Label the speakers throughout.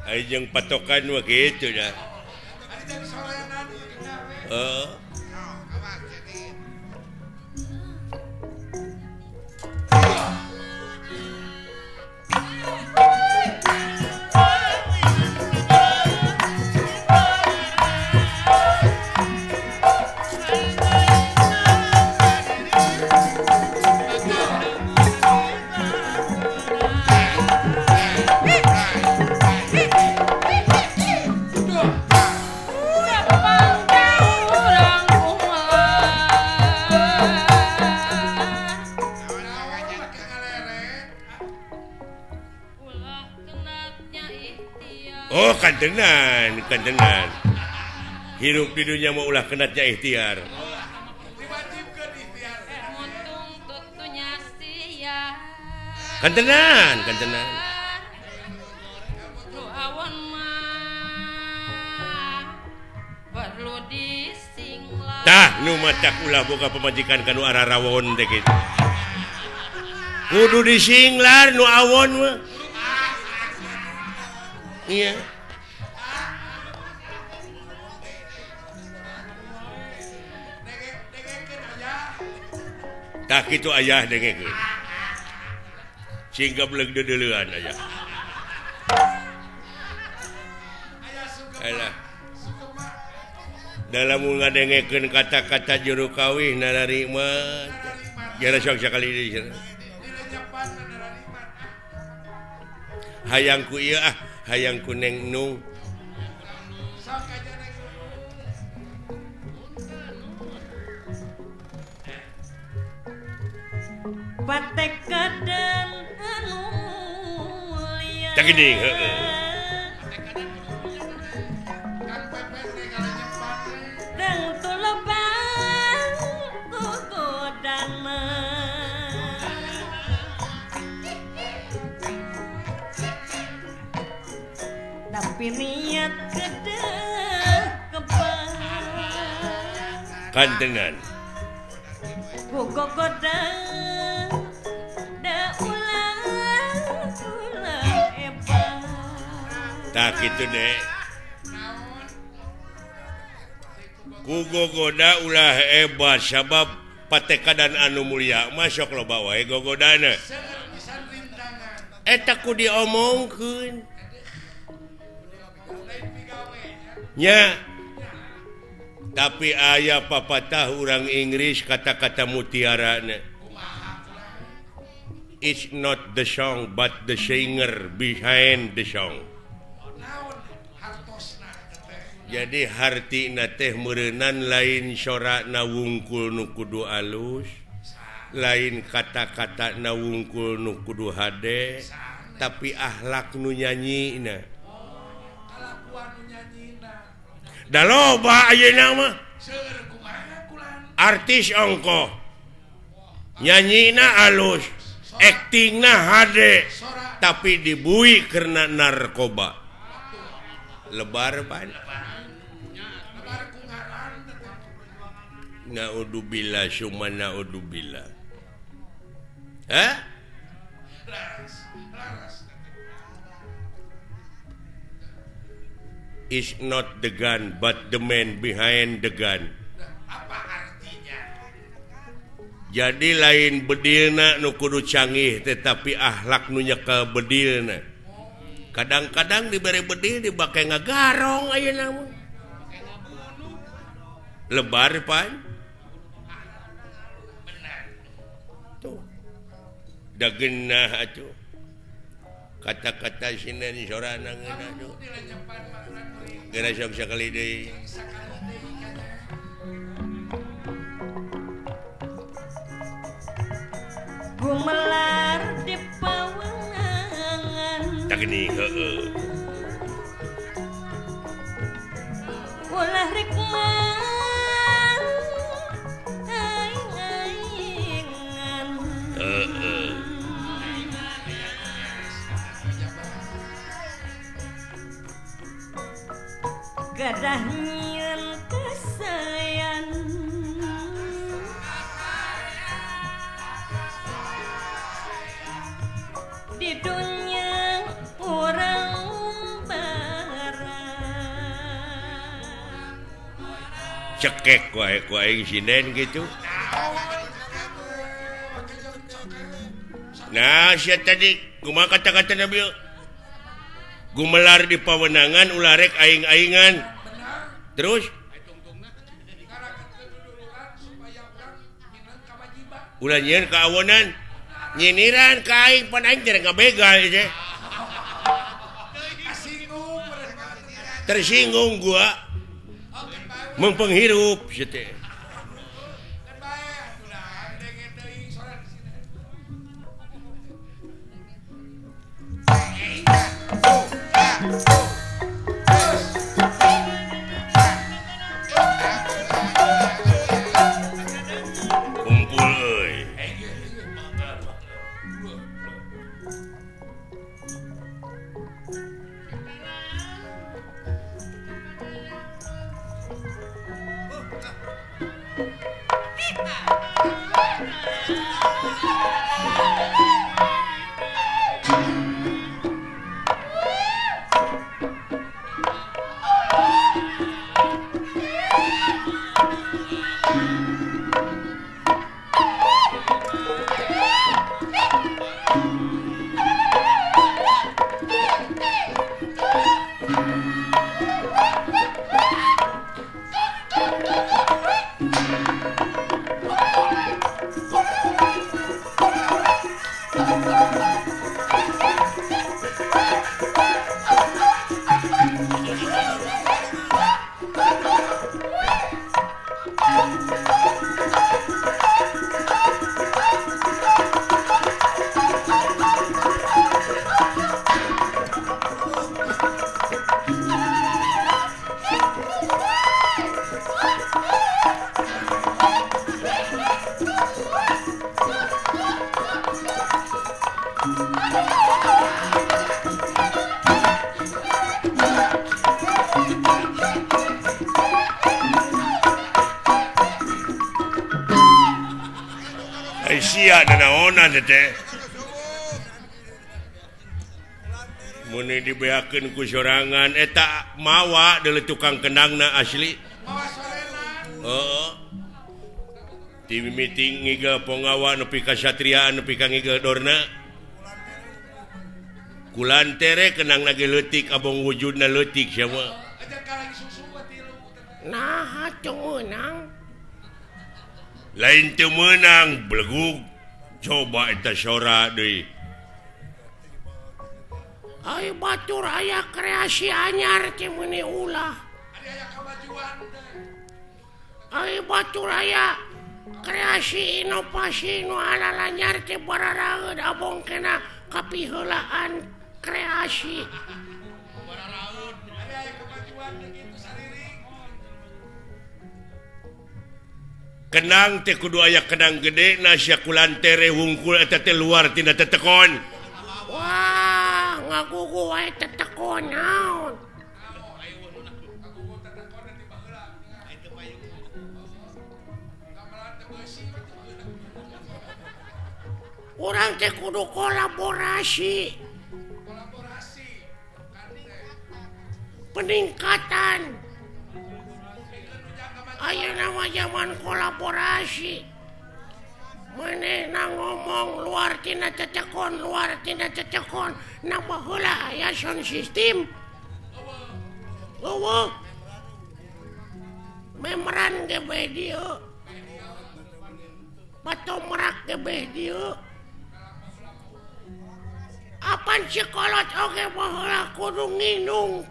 Speaker 1: Ari jeung patokan mah kitu dah. Heeh. Oh kantenan, kantenan. Hirup di dunia mau ulah kenatnya ikhtiar. Kantenan, kantenan. Tah nu macak ulah boga pamajikan kanu ararawon teh kitu. Kudu disinglar nu awon mah. Iya. Tah kitu ayah dengekeun. Sing gableg deudeuleun ayah. Alah. Dalam ngadengekeun kata-kata juru kawih nararima. Jara sok sakali deui. Hayang ku ieu ah, hayang ku Neng Nung.
Speaker 2: Patekadan anu mulia.
Speaker 1: Tah geuning heueuh.
Speaker 2: Dang tulebang gogodana. Tapi niat kedeh kebang.
Speaker 1: Kantengan.
Speaker 2: Gogogodan.
Speaker 1: Tak gitu deh. Ku gogoda ulah hebat sabab patekadan anu mulia masuk loba wae gogodana. Eta ku diomongkeun. Nya. Tapi aya papatah urang Inggris kata-kata mutiarana. It's not the song but the singer behind the song. Jadi hartina teh meureunan lain sorana wungkul nu kudu alus, lain kata-kata na wungkul nu kudu hade, tapi akhlak nu nyanyina. Da loba ayeuna mah. Artis ongkoh. Nyanyina alus, aktingna hade, tapi dibui karena narkoba. Lebar pan. Naudzubillah summa naudzubillah. Hah? It's not the gun but the man behind the gun.
Speaker 3: Apa artinya?
Speaker 1: Jadi lain bedilna nu kudu canggih tetapi akhlak nu nyekel bedilna. Kadang-kadang dibere bedil dibake ngagarong ayeuna mah. Lebar pan. Tuh. Da geunah atuh. Kata-kata sinden sorana ngeunah tuh. Geura sok sakali deui.
Speaker 2: Gumelar di pawengan.
Speaker 1: Tah geuning heueuh.
Speaker 2: Ulah rek mang aing-aingan.
Speaker 1: Heeh.
Speaker 2: Gadah nyieun kasayan. Di dunia
Speaker 1: Cekek wae ku aing sinden gitu. Nah, sia tadi kumaha kata-kata Nabi? Gumelar di pawenangan ulah rek aing-aingan. Terus ulah nyieun kaawonan, nyiniran ka aing pan aing teh ngabegal teh. Tersinggung gua. Mempenghirup sia teh. Kumpul euy. Sia nanaonan teh. Mun dibeakeun ku sorangan eta mawa deuleu tukang kendangna asli. Heeh. Ti mimiti ngigel pongawa nepi ka satriaan nepi ka ngigel dorna. Kulantere kendangna ge leutik abong wujudna leutik sia mah.
Speaker 4: Nah, teu meunang.
Speaker 1: Lain teu meunang belegug coba eta sora deui.
Speaker 4: Ai batur aya kreasi anyar teh meuni ulah. Ai batur aya kreasi inovasi nu alalanyar teh bararaeud abong kena kapiheulaan kreasi.
Speaker 1: Kenang teh kudu aya kenang gede na sia kulantere wungkul eta teh luar tina tetekon.
Speaker 4: Wah, ngagugu wae tetekon naon. Urang teh kudu kolaborasi. Peningkatan. Ayeuna mah zaman kolaborasi. Manehna ngomong luar tina cecekon, luar tina cecekon, na baheula aya sound system. Eueuh. Memeran ge bae dieu. Patomrak ge bae dieu. Apan si kolot oge baheula kudu nginung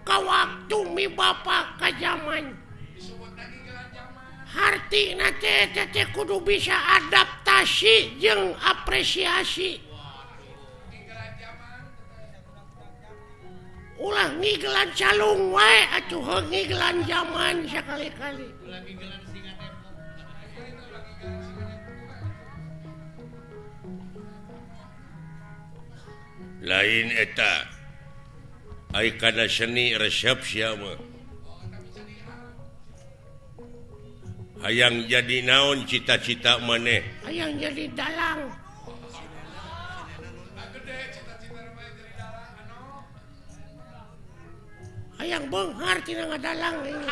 Speaker 4: ka waktu mi bapa ka zaman. Hartina teh teh kudu bisa adaptasi jeung apresiasi. Ulah ngigelan calung wae atuh heuh ngigelan zaman sakali-kali.
Speaker 1: Lain eta ai kana seni resep sia mah. Hayang jadi naon cita-cita maneh?
Speaker 4: Hayang jadi dalang. Hayang beunghar tina ngadalang ini.